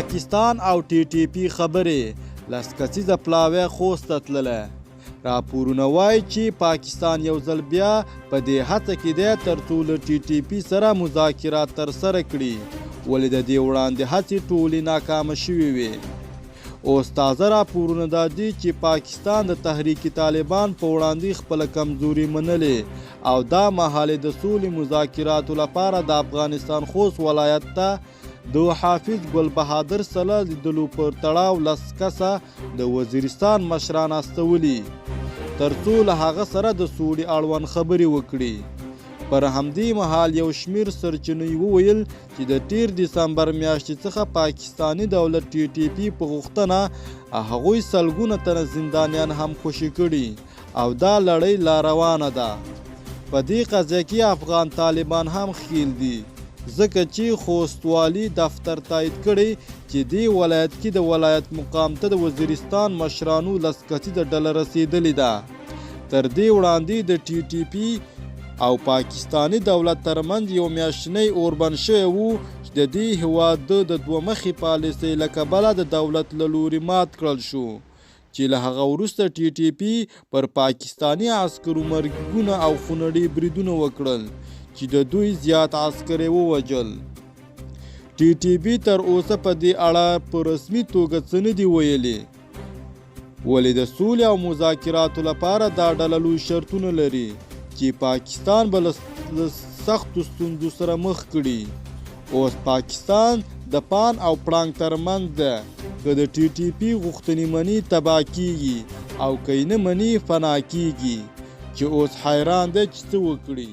پاکستان او ټي ټي پي خبرې، لس کسیزه پلاوی خوست ته تللی. راپورونه وايي چې پاکستان یو ځل بیا په دې هڅه کې دی ترڅو له ټي ټي پي سره مذاکرات ترسره کړي، ولې د دې وړاندې هڅې ټولې ناکامه شوې وې. اوس تازه راپورونه دا دي چې پاکستان د تحریک طالبان په وړاندې خپله کمزوري منلې او دا مهال یې د سولې مذاکراتو لپاره د افغانستان خوست ولایت ته د حافظ ګل بهادر سره لیدلو پر تړاو لس کسه د وزیرستان مشران استولي ترڅو له هغه سره د سولې اړوند خبرې وکړي. پر همدې مهال یو شمیر سرچینو وویل چې د تیر دسمبر میاشتې څخه پاکستاني دولت ټي ټي پي په غوښتنه هغوی سلګونه تنه زندانیان هم خوشې کړي او دا لړۍ لا روانه ده. په دې قضیه کې افغان طالبان هم ښکیل دي، ځکه چې خوست والي دفتر تایید کړې چې دې ولایت کې د ولایت مقام ته د وزیرستان مشرانو لس کسیزه ډله رسېدلې ده. تر دې وړاندې د ټي ټي پي او پاکستاني دولت ترمنځ یو میاشتنی اوربند شوی و چې د دې هېواد د دوه مخې پالیسۍ له کبله د دولت له لوري مات کړل شو. چې له هغه وروسته ټي ټي پي پر پاکستاني عسکرو مرګونه او خونړي بریدونه وکړل چې د دوی زیات عسکر یې ووژل. ټي ټي پي تر اوسه په دې اړه په رسمي توګه څه نه دي ویلي، ولې د سولې او مذاکراتو لپاره دا ډله لوی شرطونه لري چې پاکستان به له سختو ستونزو سره مخ کړي. اوس پاکستان د پان او پړانګ ترمنځ ده، که د ټي ټي پي غوښتنې مني تباه کیږي او که یې نه مني فنا کیږي، چې اوس حیران دی چې څه وکړي.